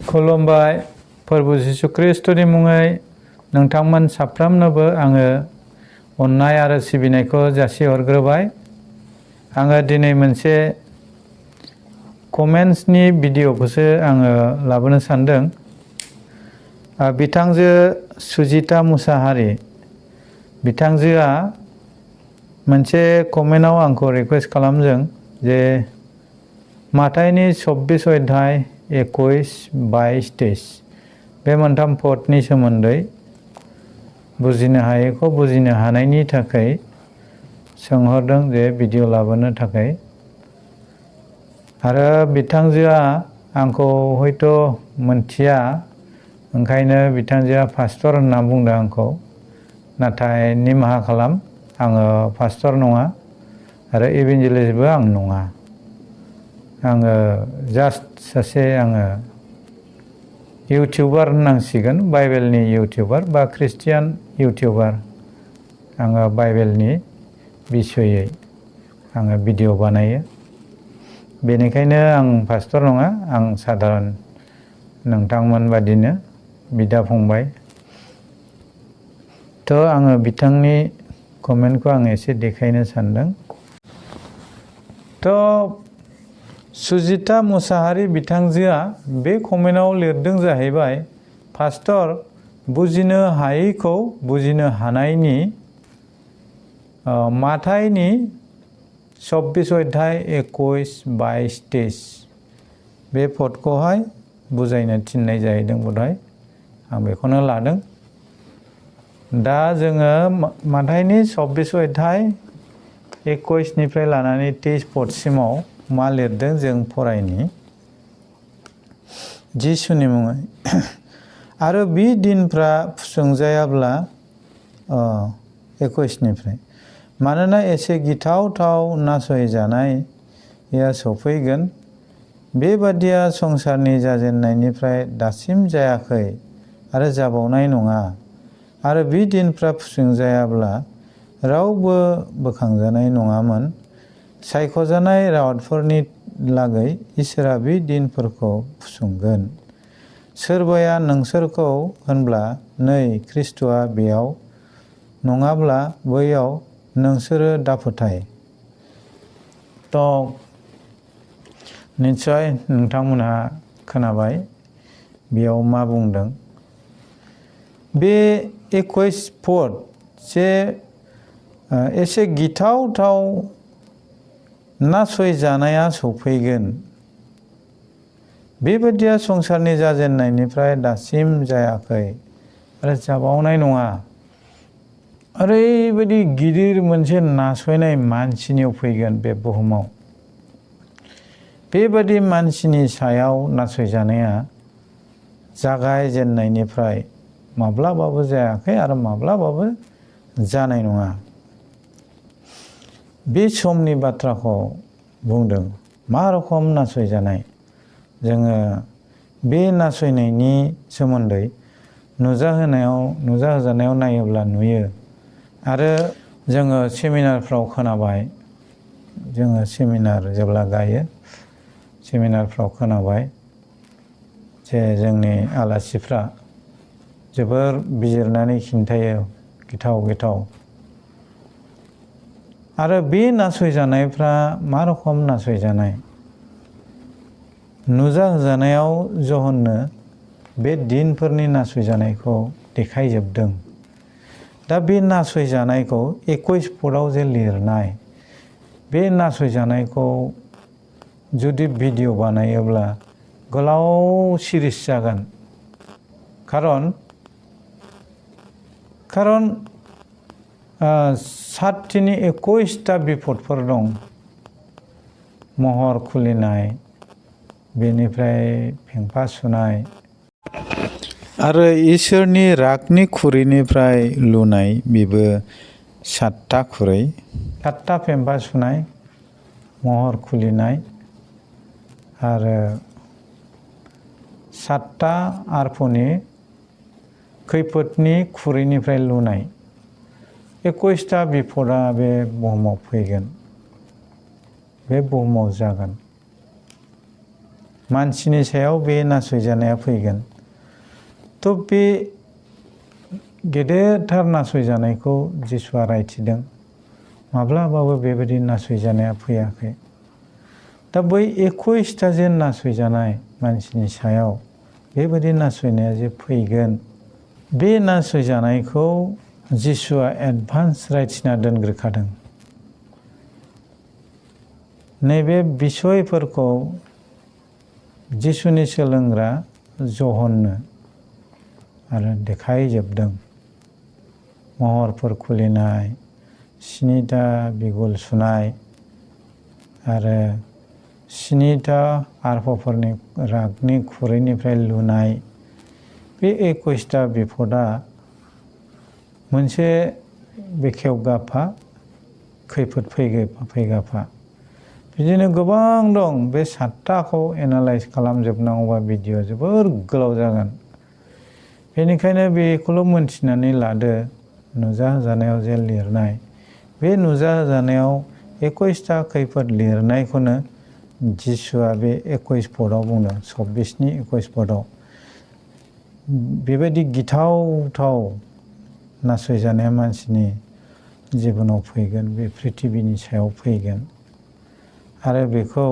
खुलुमबाय प्रभु जिसु ख्रिस्टनि मुङै नोंथांमोन साफ्रोमनोबो आङो अननाय आरो सिबिनायखौ जासिहरग्रोबाय। आङो दिनै मोनसे कमेन्ट्सनि भिडिअखौसो आङो लाबोनो सानदों। बिथांजो सुजिता मुसाहारि बिथांजोआ मोनसे कमेन्टआव आंखौ रिक्वेस्ट खालामदों जे माथाइनि 24 अध्याय 21, 22, 23 बे मोनथाम पदनि सोमोन्दै बुजिनो हायैखौ बुजिनो हानायनि थाखाय सोंहरदों जे भिडिअ लाबोनो थाखाय। आरो बिथांजोआ आंखौ हयथ' मोनथिया, ओंखायनो बिथांजोआ पास्टर होनना बुंदों आंखौ। नाथाय निमाहा खालाम, आङो पास्टर नङा आरो इभान्जेलिस्टबो आं नङा। आङो जास्ट सासे इउटिउबार होननांसिगोन, बाइबेलनि इउटिउबार बा ख्रिस्टियान इउटिउबार। आङो बाइबेलनि बिसयै आङो भिडिअ बानायो। बेनिखायनो आं पास्टर नङा, आं साधारन नोंथांमोन बादिनो बिदा फंबाय। आङो बिथांनि कमेन्टखौ आं एसे देखायनो सानदों। सुजिता मुसाहारि बिथांजोआ बे कमेन्टआव लिरदों जाहैबाय, पास्टर बुजिनो हायैखौ बुजिनो हानायनि माथाइनि 24 अध्याय 21, 22, 23 बे पदखौहाय बुजायनो थिननाय जाहैदों बधय। आं बेखौनो लादों। दा जोङो माथाइनि 24 अध्याय 21 निफ्राय लानानै 23 पदसिमाव मा लिरदों जों फरायनि। जिसुनि मुङै आरो बे दिनफ्रा फुसंजायाब्ला 21 निफ्राय, मानोना एसे गिथावथाव नासयजानाया सफैगोन, बेबादिया संसारनि जाजेननायनिफ्राय दासिम जायाखै आरो जाबावनाय नङा। आरो बे दिनफ्रा फुसंजायाब्ला रावबो बोखांजानाय नङामोन। सायख'जानाय रावतफोरनि लागै इसोरा बे दिनफोरखौ फुसंगोन। सोरबाया नोंसोरखौ होनब्ला, नै ख्रिस्ट'आ बेयाव नङाब्ला बैयाव, नोंसोरो दाफोथाय। निस्सय नोंथांमोनहा खोनाबाय बेयाव मा बुंदों। बे 21 पद जे एसे गिथावथाव नासयजानाया सफैगोन, बेबादिया संसारनि जाजेननायनिफ्राय दासिम जायाखै आरो जाबावनाय नङा। ओरैबायदि गिदिर मोनसे नासयनाय मानसिनियाव फैगोन बे बुहुमाव। बेबादि मानसिनि सायाव नासयजानाया जागायजेननायनिफ्राय माब्लाबाबो जायाखै आरो माब्लाबाबो जानाय नङा। बे समनि बाथ्राखौ बुंदों। मा रखम नासयजानाय? जोङो बे नासयनायनि सोमोन्दै नुजाहोजानायाव नायोब्ला नुयो। आरो जोङो सेमिनारफ्राव खोनाबाय, जोङो सेमिनार जेब्ला गायो, सेमिनारफ्राव खोनाबाय जे जोंनि आलासिफ्रा जोबोर बिजिरनानै खिन्थायो गिथाव गिथाव। आरो बे नासयजानायफ्रा मा रखम नासयजानाय? नुजाहोजानायाव जहन्नो बे दिनफोरनि नासयजानायखौ देखायजोबदों। दा बे नासयजानायखौ 21 पदआव जे लिरनाय, बे नासयजानायखौ जुदि भिडिअ बानायोब्ला गोलाव सिरिस जागोन। खारन 7थिनि 21ता बिपदफोर दं। महर खुलिनाय, बेनिफ्राय फेंफा सुनाय, आरो इसोरनि रागनि खुरैनिफ्राय लुनाय, बेबो 7था खुरै, 7था फेंफा सुनाय, महर खुलिनाय, आरो 7था आरफनि खैफोदनि खुरैनिफ्राय लुनाय। 21ता बिपदा बे बुहुमाव फैगोन, बे बुहुमाव जागोन। मानसिनि सायाव बे नासयजानाया फैगोन। थ' बे गेदेरथार नासयजानायखौ जिसुआ रायथिदों। माब्लाबाबो बेबायदि नासयजानाया फैयाखै। दा बै 21टा जे नासयजानाय मानसिनि सायाव बेबायदि नासयनाया जे फैगोन, बे नासयजानायखौ जिसुआ एडभान्स रायथिना दोनग्रोखादों। नैबे बिसयफोरखौ जिसुनि सोलोंग्रा जहननो आरो देखायजोबदों। महरफोर खुलिनाय, 7टा बिगुल सुनाय आरो 7टा आर्फफोरनि रागनि खुरैनिफ्राय लुनाय, बे 21टा बिपदा मोनसे बेखेवगाफा खैफोद फैगाफा। बिदिनो गोबां दं। बे 7टाखौ एनालाइज खालामजोबनांगौबा भिडिअ जोबोर गोलाव जागोन। बेनिखायनो बेखौल' मोनथिनानै लादो, नुजाजानायाव जे लिरनाय, बे नुजाजानायाव 21टा खैफोद लिरनायखौनो जिसुआ बे 21 पदआव बुंदों, 26नि 21 पदआव। बेबायदि गिथावथाव नासयजानाया मानसिनि जिबनाव फैगोन, बे पृथिबिनि सायाव फैगोन आरो बेखौ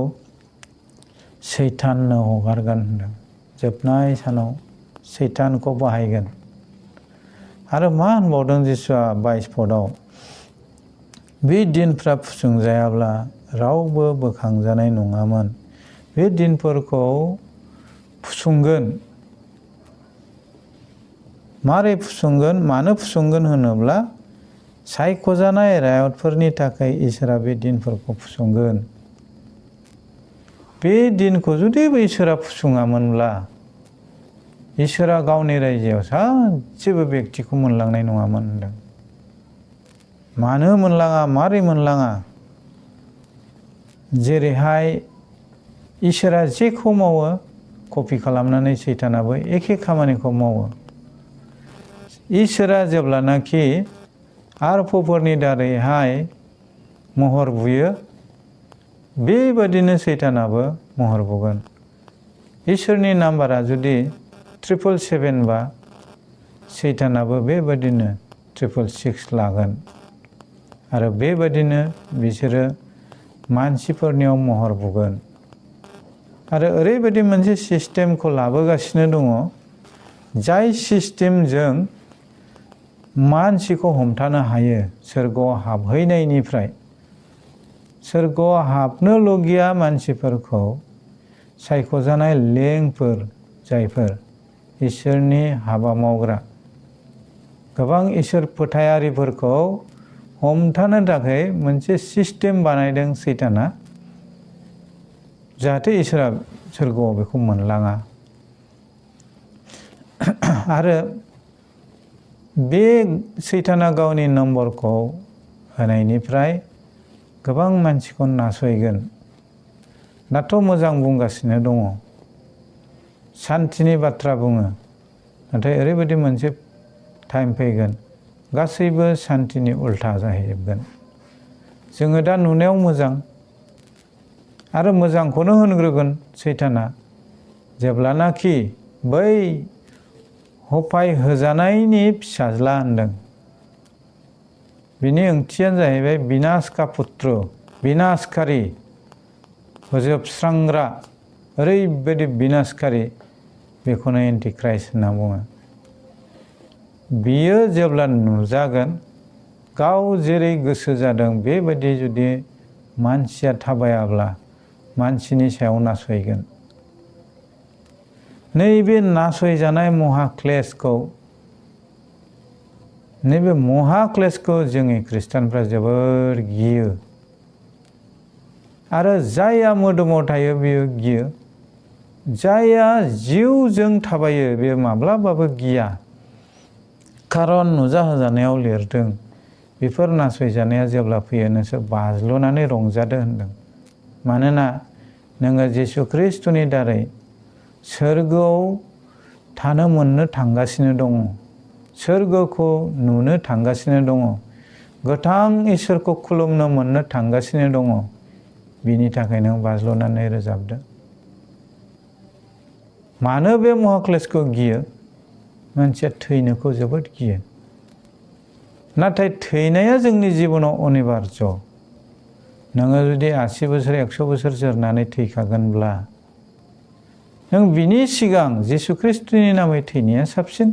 सैताननो हगारगोन होनदों। जोबनाय सानाव सैतानखौ बाहायगोन। आरो मा होनबावदों जिसुआ 22 पदआव, बे दिनफ्रा फुसुंजायाब्ला रावबो बोखांजानाय नङामोन। बे दिनफोरखौ फुसुंगोन। मारै फुसुंगोन, मानो फुसुंगोन होनोब्ला सायख'जानाय रायतफोरनि थाखाय इसोरा बे दिनफोरखौ फुसुंगोन। बे दिनखौ जुदि इसोरा फुसुङामोनब्ला इसोरा गावनि रायजोआव सासेबो बेक्तिखौ मोनलांनाय नङामोन होनदों। मानो मोनलाङा, मारै मोनलाङा? जेरैहाय इसोरा जेखौ मावो कपि खालामनानै सैतानाबो एखे खामानिखौ मावो। इसोरा जेब्लानाखि आर्फफोरनि दारैहाय महर बुयो, बेबादिनो सैतानाबो महर बुगोन। इसोरनि नाम्बारा जुदि 777 बा सैतानाबो बेबादिनो 666 लागोन। आरो बेबादिनो बिसोरो मानसिफोरनियाव महर बुगोन। आरो ओरैबायदि मोनसे सिस्टेमखौ लाबोगासिनो दङ, जाय सिस्टेमजों मानसिखौ हमथानो हायो सोरगोआव हाबहैनायनिफ्राय। सोरगोआव हाबनोल' गैया, मानसिफोरखौ सायख'जानाय लेंफोर, जायफोर इसोरनि हाबा मावग्रा, गोबां इसोर फोथायारिफोरखौ हमथानो थाखाय मोनसे सिस्टेम बानायदों सैताना, जाहाथे इसोरा सोरगोआव बेखौ मोनलाङा। आरो बे सैताना गावनि नम्बरखौ होनायनिफ्राय गोबां मानसिखौ नासयगोन। दाथ' मोजां बुंगासिनो दङ, सान्तिनि बाथ्रा बुङो, नाथाय ओरैबायदि मोनसे टाइम फैगोन गासैबो सान्तिनि उल्था जाहैजोबगोन। जोङो दा नुनायाव मोजां, आरो मोजांखौनो होनग्रोगोन सैताना, जेब्लानाखि बै हफाय होजानायनि फिसाज्ला होनदों। बिनि ओंथियानो जाहैबाय बिनाशका पुत्र, बिनाशकारि, फोजोबस्रांग्रा, ओरैबायदि बिनाशकारि, बेखौनो एन्टिक्राइस्ट होनना बुङो। बियो जेब्ला नुजागोन, गाव जेरै गोसो जादों बेबायदि जुदि मानसिया थाबायाब्ला मानसिनि सायाव नासयगोन। नैबे नासयजानाय नैबे महाक्लेशखौ जोंनि खृष्टानफ्रा जोबोर गियो। आरो जायहा मोदोमाव थायो बेयो गियो, जायहा जिउजों थाबायो बे माब्लाबाबो गिया। खारन नुजाहोजानायाव लिरदों, बेफोर नासयजानाया जेब्ला फैयो नोंसोर बाज्ल'नानै रंजादो होनदों। मानोना नोङो जिसु ख्रिस्ट'नि दारै सोरगोआव थानो मोननो थांगासिनो दङ, सोरगोखौ नुनो थांगासिनो दङ, गोथां इसोरखौ खुलुमनो मोननो थांगासिनो दङ। बिनि थाखाय नों बाज्ल'नानै रोजाबदो। मानो बे महाक्लेशखौ गियो? मानसिया थैनोखौ जोबोद गियो। नाथाय थैनाया जोंनि जिबनाव अनिबार्य। नोङो जुदि 80 बोसोर 100 बोसोर जोरनानै थैखागोनब्ला नों बिनि सिगां जिसु ख्रिस्टनि नामै थैनाया साबसिन।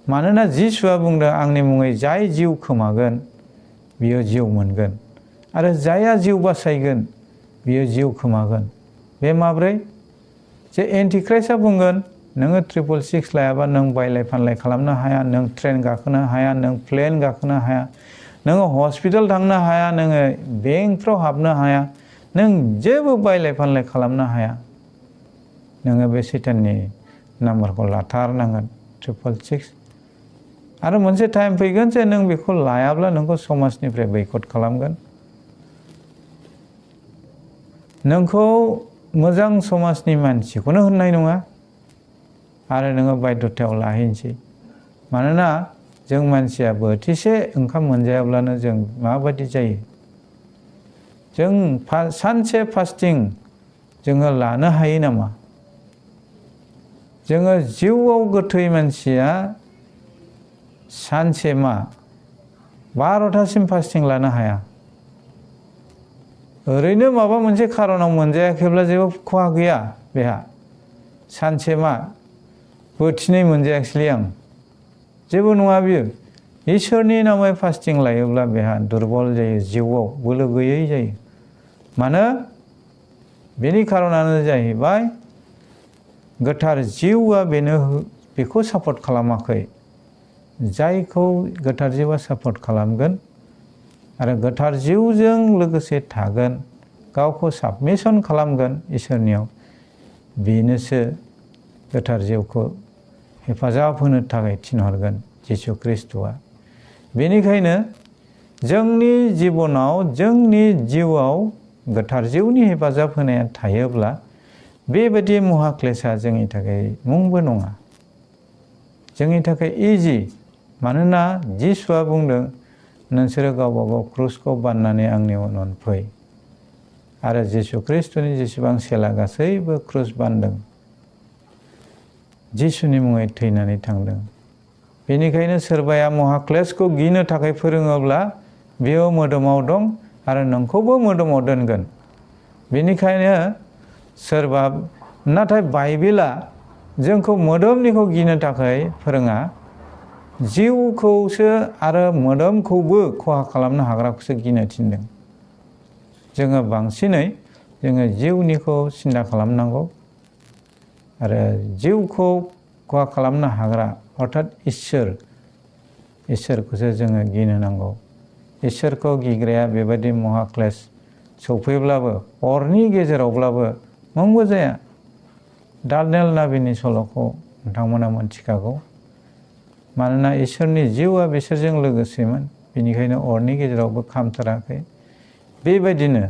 मानोना जिसुआ बुंदों आंनि मुङै जाय जिउ खोमागोन बियो जिउ मोनगोन आरो जायहा जिउ बासायगोन बियो जिउ खोमागोन। बे माब्रै? जे एन्टिख्राइस्टआ बुंगोन नोङो 666 लायाबा नों बायलाय फानलाय खालामनो हाया, नों ट्रेन गाखोनो हाया, नों प्लेन गाखोनो हाया, नोङो हस्पिटाल थांनो हाया, नोङो बेंकफ्राव हाबनो हाया, नों जेबो बायलाय फानलाय खालामनो हाया। नोङो बे सैताननि नाम्बारखौ लाथारनांगोन 666। आरो मोनसे टाइम फैगोन जे नों बेखौ लायाब्ला नोंखौ समाजनिफ्राय बैकट खालामगोन। नोंखौ मोजां समाजनि मानसिखौनो होननाय नङा आरो नोङो बाध्यतायाव लाहैनोसै। मानोना जों मानसिया बोथिसे ओंखाम मोनजायाब्लानो जों माबायदि जायो? जों सानसे फास्टिं जोङो लानो हायो नामा? जोङो जिउआव गोथै मानसिया सानसे 12थासिम फास्टिं लानो हाया। ओरैनो माबा मोनसे खारनाव मोनजायाखैब्ला जेबो खहा गैया बेहा। सानसे बोथिनै मोनजायाखैलै आं, जेबो नङा बियो। इसोरनि नामै फास्टिं लायोब्ला बेहा दुरबल जायो, जिउआव बोलो गैयै जायो। मानो? बेनि खारनानो जाहैबाय गोथार जिउआ बेखौ सापर्ट खालामाखै। जायखौ गोथार जिउआ सापर्ट खालामगोन आरो गोथार जिउजों लोगोसे थागोन, गावखौ साबमिसन खालामगोन इसोरनियाव, बेनोसो गोथार जिउखौ हेफाजाब होनो थाखाय थिनहरगोन जिसु ख्रिस्ट'आ। बेनिखायनो जोंनि जिबनाव, जोंनि जिउआव गोथार जिउनि हेफाजाब होनाया थायोब्ला बेबायदि महाक्लेशआ जोंनि थाखाय मुंबो नङा, जोंनि थाखाय इजि। मानोना जिसुआ बुंदों नोंसोरो गावबा गाव क्रुसखौ बाननानै आंनि उनाव फै। आरो जिसु ख्रिस्ट'नि जेसेबां चेला गासैबो क्रुस बानदों, जिसुनि मुङै थैनानै थांदों। बेनिखायनो सोरबाया महाक्लेशखौ गिनो थाखाय फोरोङोब्ला बेयो मोदोमाव दं आरो नोंखौबो मोदोमाव दोनगोन। बेनिखायनो नाथाय बाइबेला जोंखौ मोदोमनिखौ गिनो थाखाय फोरोङा, जिउखौसो आरो मोदोमखौबो खहा खालामनो हाग्राखौसो गिनो थिनदों। जोङो बांसिनै जिउनिखौ सिन्था खालामनांगौ आरो जिउखौ खहा खालामनो हाग्रा अर्थात इसोरखौसो जोङो गिनो नांगौ। इसोरखौ गिग्राया बेबायदि महाक्लेश सौफैब्लाबो, अरनि गेजेरावब्लाबो मुंबो जाया। दानियेल नाबिनि सल'खौ नोंथांमोना मोनथिखागौ। मानोना इसोरनि जिउआ बिसोरजों लोगोसेमोन, बेनिखायनो अरनि गेजेरावबो खामथाराखै। बेबायदिनो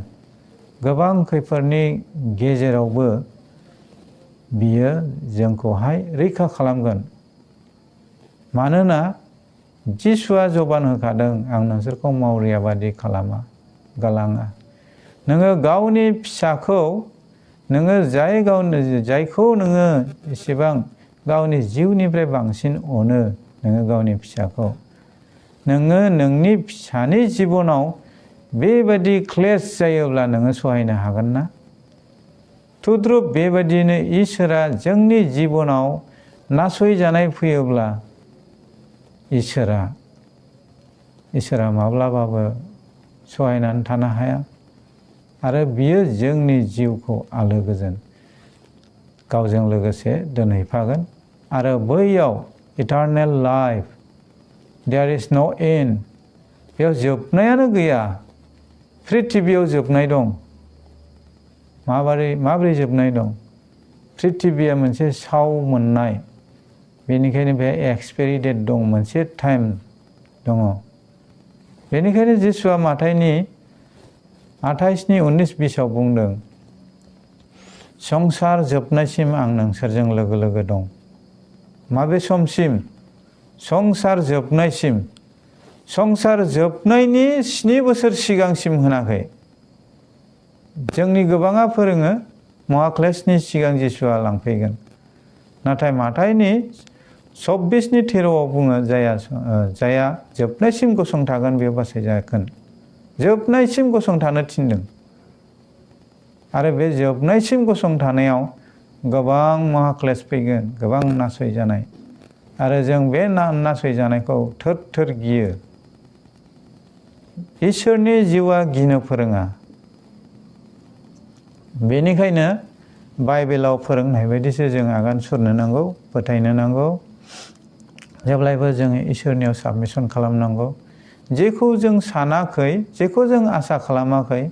गोबां खैफोदनि गेजेरावबो बियो जोंखौहाय रैखा खालामगोन। मानोना जिसुआ जबान होखादों, आं नोंसोरखौ मावरिया बादि गालाङा। नोङो गावनि फिसाखौ, नोङो जायखौ नोङो एसेबां गावनि जिउनिफ्राय बांसिन अनो, नोङो गावनि फिसाखौ, नोङो नोंनि फिसानि जिबनाव बेबायदि क्लेश जायोब्ला नोङो सहायनो हागोन ना? तुद्रुप बेबायदिनो इसोरा जोंनि जिबनाव नासयजानाय फैयोब्ला इसोरा माब्लाबाबो सहायनानै थानो हाया आरो बियो जोंनि जिउखौ आलो गोजोन गावजों लोगोसे दोनहैफागोन आरो बैयाव Eternal life, their is know and, बेयाव जोबनायानो गैया। प्रिथिबियाव जोबनाय दं। माबोरै जोबनाय दं? प्रिथिबिया मोनसे साव मोननाय, बेनिखायनो बे एक्सपायरि डेट दं, मोनसे टाइम दङ। बेनिखायनो जिसुआ माथाइनि 28:19-20 बुंदों, संसार जोबनायसिम आं नोंसोरजों लोगो लोगो दं। माबे समसिम? संसार जोबनायसिम। संसार जोबनायनि 7 बोसोर सिगांसिम होनाखै। जोंनि गोबाङा फोरोङो महाक्लेशनि सिगां जिसुआ लांफैगोन। नाथाय माथाइनि 26नि 13आव बुङो जाया जोबनायसिम गसंथागोन बे बासायजागोन। जोबनायसिम गसंथानो थिनदों। आरो बे जोबनायसिम गसंथानायाव गोबां महाक्लेश फैगोन, गोबां नासयजानाय। आरो जों बे नासयजानायखौ थोर थोर गियो। इसोरनि जिउआ गिनो फोरोङा। बेनिखायनो बाइबेलाव फोरोंनाय बायदिसो जों आगान सुरनो नांगौ, फोथायनो नांगौ। जेब्लायबो जोङो इसोरनियाव साबमिसन खालामनांगौ। जेखौ जों सानाखै, जेखौ जों आसा खालामाखै,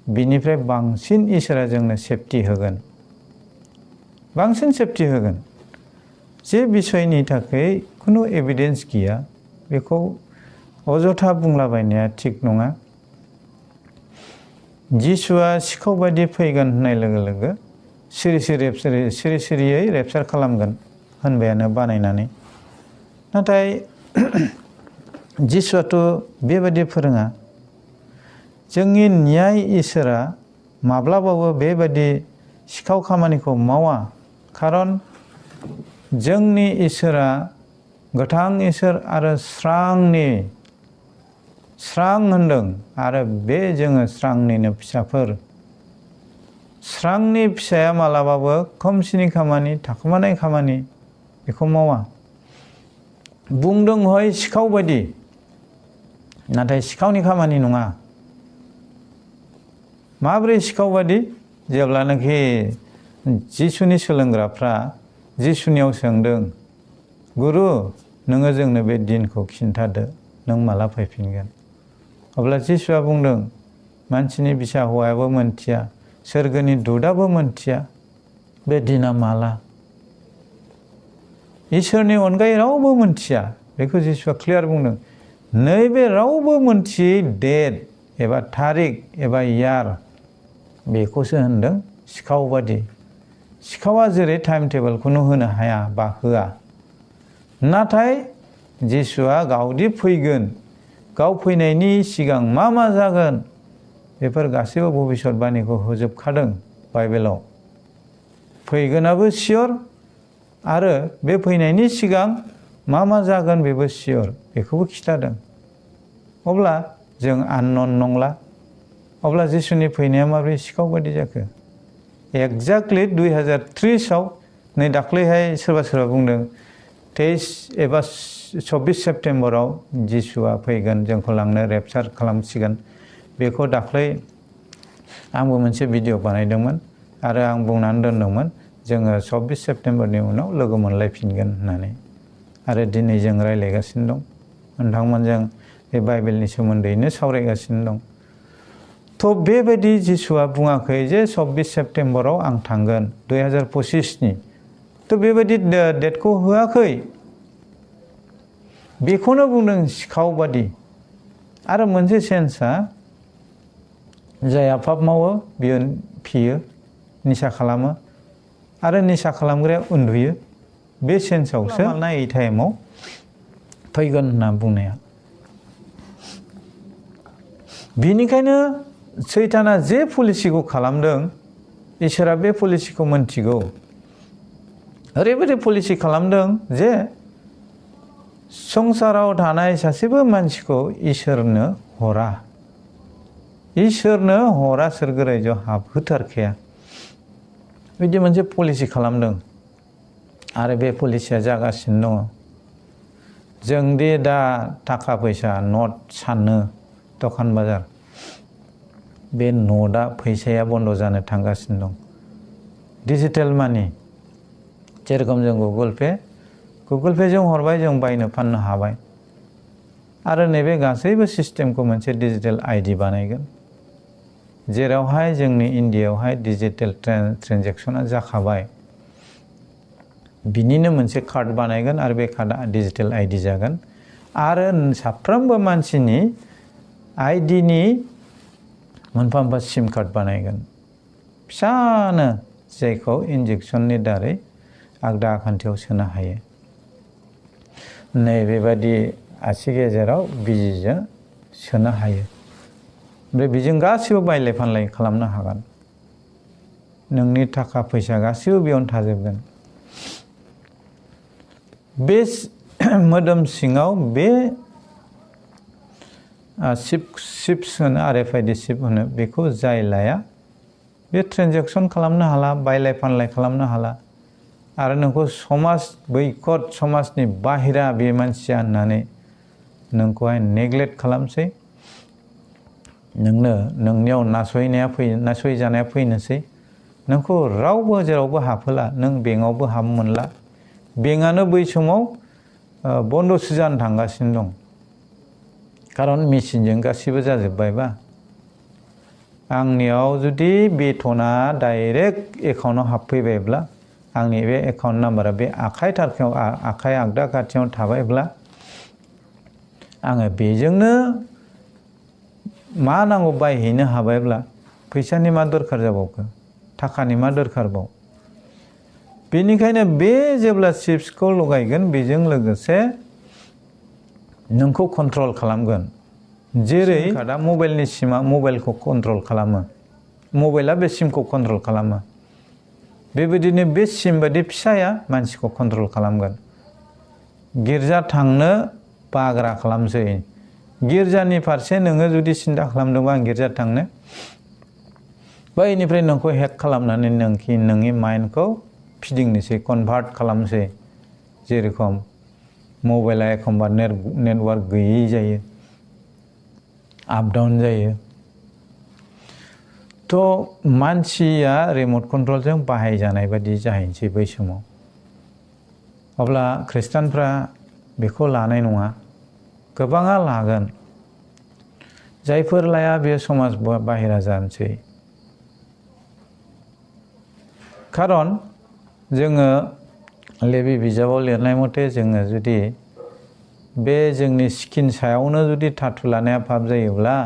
बिनिफ्राय बांसिन इसोरा जोंनो सेफटि होगोन। बांसिन सेफटि होगोन। जे बिसयनि थाखाय खुनु एभिडेन्स गैया, बेखौ अजथा बुंलाबायनाया थिग नङा। जिसुआ सिखाव बायदि फैगोन होननाय लोगो लोगो सिरि सिरियै रेपचार खालामगोन होनबायानो बानायनानै। नाथाय जिसुआथ' बेबायदि फोरोङा। जोंनि न्याय इसोरा माब्लाबाबो बेबायदि सिखाव खामानिखौ मावा। खारन जोंनि इसोरा गोथां इसोर आरो स्रां होनदों। आरो बे जोङो स्रांनिनो फिसाफोर। स्रांनि फिसाया मालाबाबो खोमसिनि खामानि, थाखोमानाय खामानि बेखौ मावा। बुंदों हय सिखाव बायदि, नाथाय सिखावनि खामानि नङा। माब्रै सिखाव बायदि? जेब्लानाखि जिसुनि सोलोंग्राफ्रा जिसुनियाव सोंदों, गुरु नोङो जोंनो बे दिनखौ खिन्थादो, नों माला फैफिनगोन? अब्ला जिसुआ बुंदों, मानसिनि बिसा हौवायाबो मोनथिया, सोरगोनि दुतआबो मोनथिया बे दिना माला। इसोरनि अनगायै रावबो मोनथिया। बेखौ जिसुआ क्लियार बुंदों। नैबे रावबो मोनथियै डेट एबा थारिख एबा यार, बेखौसो होनदों सिखाव बादि। सिखावा जेरै टाइम टेबोलखौनो होनो हाया बा होआ। नाथाय जिसुआ गावदि फैगोन, गाव फैनायनि सिगां मा मा जागोन, बेफोर गासैबो भबिष्यतबाणीखौ होजोबखादों बाइबेलाव। फैगोनाबो सियर, आरो बे फैनायनि सिगां मा मा जागोन बेबो सियर, बेखौबो खिथादों। अब्ला जों आननन नंला। अब्ला जिसुनि फैनाया माबोरै सिखाव बादि जाखो? एक्जाक्टलि 2030आव नै दाख्लैहाय सोरबा बुंदों 23 एबा 24 सेप्तेम्बराव जिसुआ फैगोन, जोंखौ लांनो रेपचार खालामसिगोन। बेखौ दाख्लै आंबो मोनसे भिडिअ बानायदोंमोन आरो आं बुंनानै दोनदोंमोन जोङो 24 सेप्तेम्बरनि उनाव लोगो मोनलायफिनगोन होननानै। आरो दिनै जों रायज्लायगासिनो दं, नोंथांमोनजों बे बाइबेलनि सोमोन्दैनो सावरायगासिनो दं। थ' बेबायदि जिसुआ बुङाखै जे 24 सेप्तेम्बराव आं थांगोन 2025नि। थ' बेबायदि डेटखौ होआखै। बेखौनो बुंदों सिखाव बादि। आरो मोनसे सेन्सआ, जायहा पाप मावो बियो फेयो, निसा खालामो, आरो निसा खालामग्राया उन्दुयो। बे सेन्सआवसो नायै टाइमाव फैगोन होनना बुंनाया। बिनिखायनो सैताना जे पलिसिखौ खालामदों, इसोरा बे पलिसिखौ मोनथिगौ। ओरैबायदि पलिसि खालामदों जे संसाराव थानाय सासेबो मानसिखौ इसोरनो हरा। इसोरनो हरा, सोरगो रायजोआव हाबहोथारखाया। बिदि मोनसे पलिसि खालामदों। आरो बे पलिसिया जागासिनो दङ। जोंदि दा थाखा फैसा नट सानो दखान बाजार, बे नटआ फैसाया बन्द जानो थांगासिनो दं। डिजिटेल मानि, जेरखम जों गुगोल पे जों हरबाय, जों बायनो फाननो हाबाय। आरो नैबे गासैबो सिस्टेमखौ मोनसे डिजिटेल आइडि बानायगोन, जेरावहाय जोंनि इन्डियायावहाय डिजिटेल ट्रेन्जेक्सना जाखाबाय। बिनिनो मोनसे कार्ड बानायगोन आरो बे कार्डआ डिजिटेल आइडि जागोन। आरो साफ्रोमबो मानसिनि आइडिनि मोनफा मोनफा सिम कार्ड बानायगोन, फिसानो, जायखौ इन्जेक्सननि दारै आगदा आखान्थियाव सोनो हायो। नैबेबादि आसि गेजेराव बिजिजों सोनो हायो। ओमफ्राय बेजों गासिबो बायलाय फानलाय खालामनो हागोन। नोंनि थाखा फैसा गासैबो बेयावनो थाजोबगोन। बे मोदोम सिङाव बे चिप्स होनो RFID चिप होनो, बेखौ जाय लाया बे ट्रेन्जेकसन खालामनो हाला, बायलाय फानलाय खालामनो हाला आरो नोंखौ समाज बैकट, समाजनि बाहेरा बे मानसिया होननानै नोंखौहाय नेग्लेक्ट खालामसै। नोंनियाव नासयजानाया फैनोसै। नोंखौ रावबो जेरावबो हाबहोला, नों बेंकआवबो हाबनो मोनला। बेंकआनो बै समाव बन्दसो जानो थांगासिनो दं, खारन मेसिनजों गासिबो जाजोब्बायबा। आंनियाव जुदि बेथना डाइरेक्ट एकाउन्टाव हाबफैबायब्ला, आंनि बे एकाउन्ट नाम्बारा बे आखाइ आगदा खाथियाव थाबायब्ला, आङो बेजोंनो मा नांगौ बायहैनो हाबायब्ला फैसानि मा दरखार जाबावखो, थाखानि मा दरखारबाव। बेनिखायनो बे जेब्ला चिप्सखौ लगायगोन, बेजों लोगोसे नोंखौ कन्ट्रल खालामगोन। जेरै दा मबाइलनि सिमा मबाइलखौ कन्ट्रल खालामो, मबाइला बे सिमखौ कन्ट्रल खालामो, बेबायदिनो बे सिम बायदि फिसाया मानसिखौ कन्ट्रल खालामगोन। गिर्जा थांनो बाग्रा खालामसै। गिर्जानि फारसे नोङो जुदि सिन्था खालामदोंबा आं गिर्जा थांनो, बैनिफ्राय नोंखौ हेक खालामनानै नोंनि माइन्डखौ फिदिंनोसै, कनभार्ट खालामसै। जेरेखम मबाइला एखमबा नेटवार्क गैयै जायो, आप डाउन जायो। थ' मानसिया रिमट कन्ट्रलजों बाहायजानाय बादि जाहैनोसै बै समाव। अब्ला खृष्टानफ्रा बेखौ लानाय नङा, गोबाङा लागोन। जायफोर लाया बे समाज बाहेरा जानोसै। खारन जोङो लेबि बिजाबाव लिरनाय मथे जोङो जुदि बे जोंनि स्किन सायावनो जुदि थाथु लानाया पाप जायोब्ला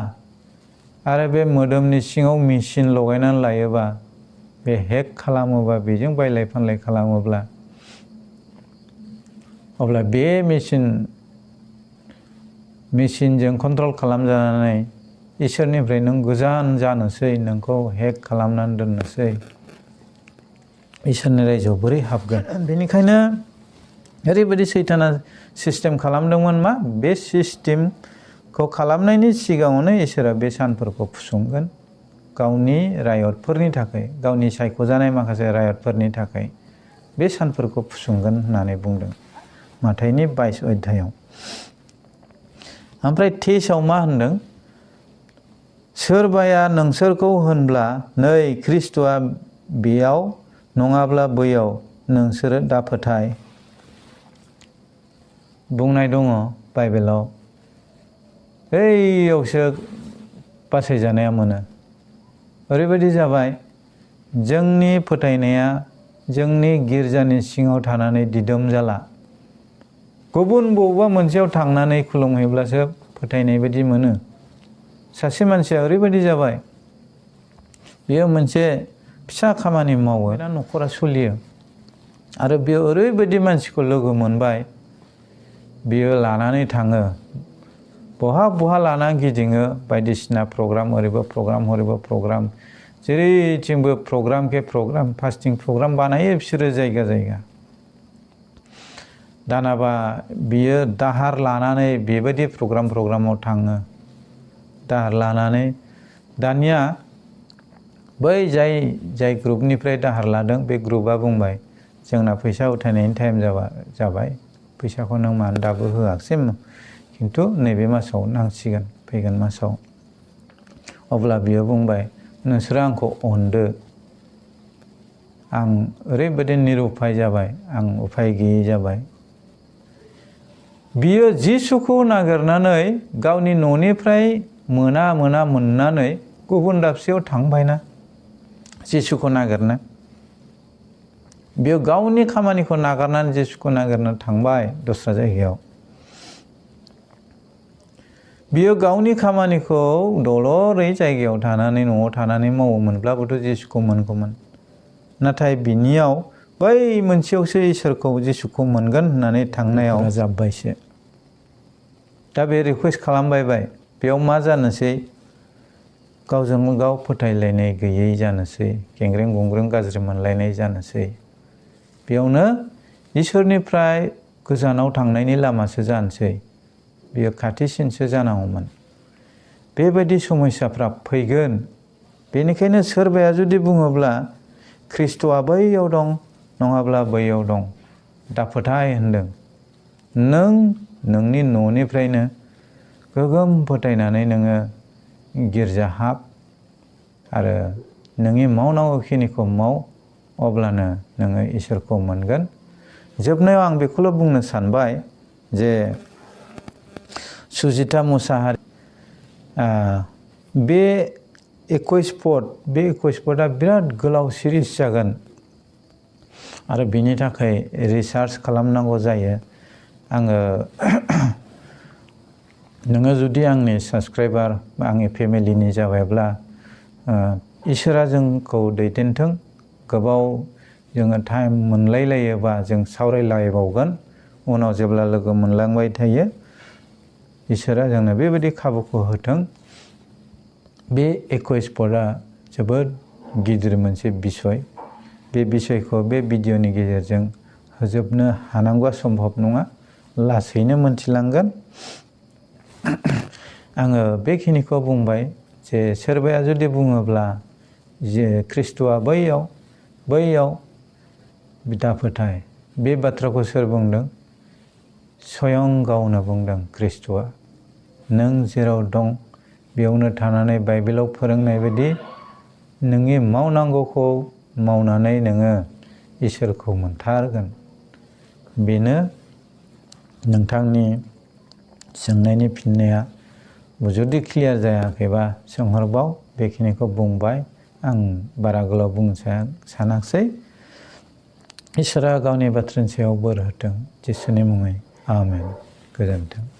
आरो बे मोदोमनि सिङाव मेचिन लगायनानै लायोबा, बे हेक खालामोबा, बेजों बायलाय फानलाय खालामोब्ला, अब्ला बे मेचिनजों कन्ट्रल खालामजानानै इसोरनिफ्राय नों गोजान जानोसै, नोंखौ हेक खालामनानै दोननोसै। इसोरनि रायजोआव बोरै हाबगोन? बेनिखायनो ओरैबायदि सैताना सिस्टेम खालामदोंमोन मा? बे सिस्टेमखौ खालामनायनि सिगाङावनो इसोरा बे सानफोरखौ फुसंगोन गावनि रायतफोरनि थाखाय, गावनि सायख'जानाय माखासे रायतफोरनि थाखाय बे सानफोरखौ फुसंगोन होननानै बुंदों माथाइनि 22 अध्यायाव। ओमफ्राय 23आव मा होनदों? सोरबाया नोंसोरखौ होनब्ला नै ख्रिस्ट'आ बेयाव नङाब्ला बैयाव नोंसोरो दा फोथाय। बुंनाय दङ बाइबेलाव, बैयावसो बासायजानाया मोनो। ओरैबायदि जाबाय, जोंनि फोथायनाया जोंनि गिर्जानि सिङाव थानानै दिदोम जाला। गुबुन बबेबा मोनसेयाव थांनानै खुलुमहैब्लासो फोथायनाय बायदि मोनो। सासे मानसिया ओरैबायदि जाबाय, बेयो मोनसे फिसा खामानि मावो, दा न'खरा सोलियो, आरो बेयो ओरैबायदि मानसिखौ लोगो मोनबाय, बियो लानानै थाङो, बहा लाना गिदिङो, बायदिसिना प्रग्राम, ओरैबो प्रग्राम, हरैबो प्रग्राम, जेरैथिंबो प्रग्राम के प्रग्राम, फास्टिं प्रग्राम बानायो बिसोरो जायगा जायगा। दानाबा बियो दाहार लानानै बेबायदि प्रग्रामाव थाङो, दाहार लानानै। दानिया बै जाय ग्रुपनिफ्राय दाहार लादों, बे ग्रुपआ बुंबाय, जोंना फैसा उथायनायनि टाइम जाबाय, फैसाखौ नों मानो दाबो होआखिसै, खिन्थु नैबे मासाव नांसिगोन, फैगोन मासाव। अब्ला बियो बुंबाय, नोंसोरो आंखौ अनदो, आं ओरैबायदि निरुपाय जाबाय, आं उफाय गैयै जाबाय। बियो जिसुखौ नागिरनानै गावनि न'निफ्राय मोननानै गुबुन दाबसेयाव थांबायना जिसुखौ नागिरनो। बियो गावनि खामानिखौ नागारनानै जिसुखौ नागिरनो थांबाय दस्रा जायगायाव। बियो गावनि खामानिखौ दलरै जायगायाव थानानै, न'आव थानानै मावोमोनब्लाबोथ' जिसुखौ मोनगौमोन। नाथाय बिनियाव बै मोनसेयावसो इसोरखौ, जिसुखौ मोनगोन होननानै थांनायाव जाब्बायसो। दा बे रिकुवेस्ट खालामबाय, बेयाव मा जानोसै? गावजों गाव फोथायलायनाय गैयै जानोसै, गेंग्रें गुंग्रें गाज्रि मोनलायनाय जानोसै। बेयावनो इसोरनिफ्राय गोजानाव थांनायनि लामासो जानोसै, बेयो खाथिसिनसो जानांगौमोन। बेबायदि समस्याफ्रा फैगोन। बेनिखायनो सोरबाया जुदि बुङोब्ला ख्रिस्ट'आ बैयाव दं नङाब्ला बैयाव दं, दा फोथाय होनदों। नों नोंनि न'निफ्रायनो गोगोम फोथायनानै नोङो गिर्जा हाब आरो नोंनि मावनांगौखिनिखौ माव, अब्लानो नोङो इसोरखौ मोनगोन। जोबनायाव आं बेखौल' बुंनो सानबाय जे सुजिता मुसाहारि बे 21 पदआ बिराद गोलाव सिरिज जागोन आरो बिनि थाखाय रिसार्च खालामनांगौ जायो। आङो नोङो जुदि आंनि साबस्क्राइबार, आंनि फेमिलिनि जाबायब्ला इसोरा जोंखौ दैदेनथों। गोबाव जोङो टाइम मोनलायलायोबा जों सावरायलायबावगोन। उनाव जेब्ला लोगो मोनलांबाय थायो, इसोरा जोंनो बेबायदि खाबुखौ होथों। बे 21 पदआ जोबोद गिदिर मोनसे बिसय। बे बिसयखौ बे भिडिअनि गेजेरजों होजोबनो हानांगौआ सम्भब नङा, लासैनो मोनथिलांगोन। आङो बेखिनिखौ बुंबाय जे सोरबाया जुदि बुङोब्ला जे ख्रिस्ट'आ बैयाव दा फोथाय। बे बाथ्राखौ सोर बुंदों? स्वयं गावनो बुंदों ख्रिस्ट'आ। नों जेराव दं बेयावनो थानानै बाइबेलाव फोरोंनाय बायदि नोंनि मावनांगौखौ मावनानै नोङो इसोरखौ मोनथारगोन। बेनो नोंथांनि सोंनायनि फिननाया। जुदि क्लियार जायाखैबा सोंहरबाव। बेखिनिखौ बुंबाय। आं बारा गोलाव बुंनो सानाखिसै। इसोरा गावनि बाथ्रानि सायाव बोर होथों। जिसुनि मुङै आमेन। गोजोन्थों।